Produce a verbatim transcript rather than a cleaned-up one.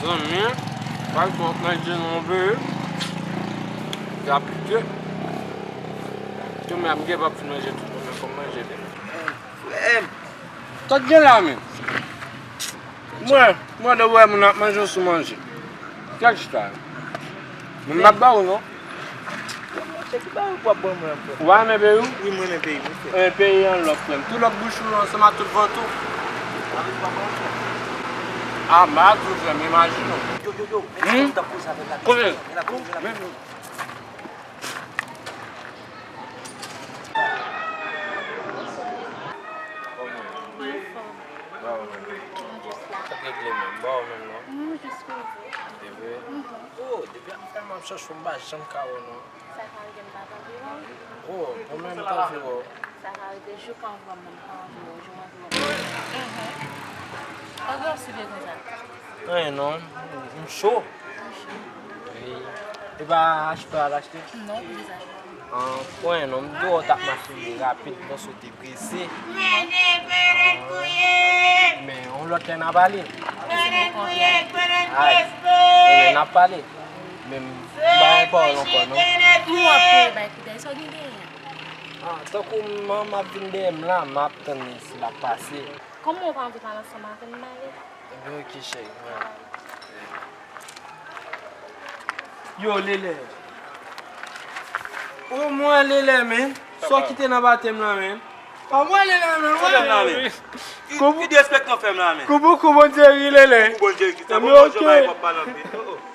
Zanmi, pa twò manje non, bebe. Rapide. Tou men, m gen pa fin manje tout, men fò m manje byen. Frè m. Sa k gen la, men? Mwen, mwen, lè w wè moun ap manje, w sou manje. Kèk chita. Mwen m ap ba ou, non? Se ki bagay w ap ban mwen, frè? Ou pa renmen peyi w? Wi, mwen renmen peyi m, wi, frè. E peyi an lòk, frè m. Tou lòk bouch ou ansanm ak tout vant ou. A, m pa di w, frè m, imajine w. Yo, yo, yo, men ki moun t ap koze avè m la? Kote? Men la, men la. Mwen fò. Mwen jis la. Sa k regle menm? Ba w menm non. Mwen jis rive. Rive? Mhm. Oh, depi afè m ap chèche w, m pa janm ka wè w non. Sa ka rive m pa t anvi wè w. Oh, mwen menm m t anvi wè w. Sa ka rive jou k an vwa mwen m pa anvi wè w, jou w anvi wè m. Mhm. Kòman w sou vye konsa? Anyen non, m cho. Wi. E pa achte w al achte? Non, m deja jwenn. An, pou anyen non, m di w t ap mache rapid, m panse w te prese. Men yon lòt lè n a pale. Ay, ebyen n ap pale. Men m ba yon pawòl ankò non. Pou w ap peye bay koutèy, sa w gen dèyè? Ah, tankou m, m ap vin dèyè m la, m ap tann si l ap pase. Kòman w pa anvi pale ansanm avè m, m ale? Ebyen, ok, cheri. Yo, Lele. O mwen, Lele, men. Sa w kite nan batèm lan, men. O mwen, Lele, men. Batèm lan, men. Ki, ki disrespect w fè m la, men. Kouboukoubo Jerry, Lele. Kouboukoubo Jerry, ki sa? Bon, bon, ok. Jomay, w ap pale anpil. Oh, oh.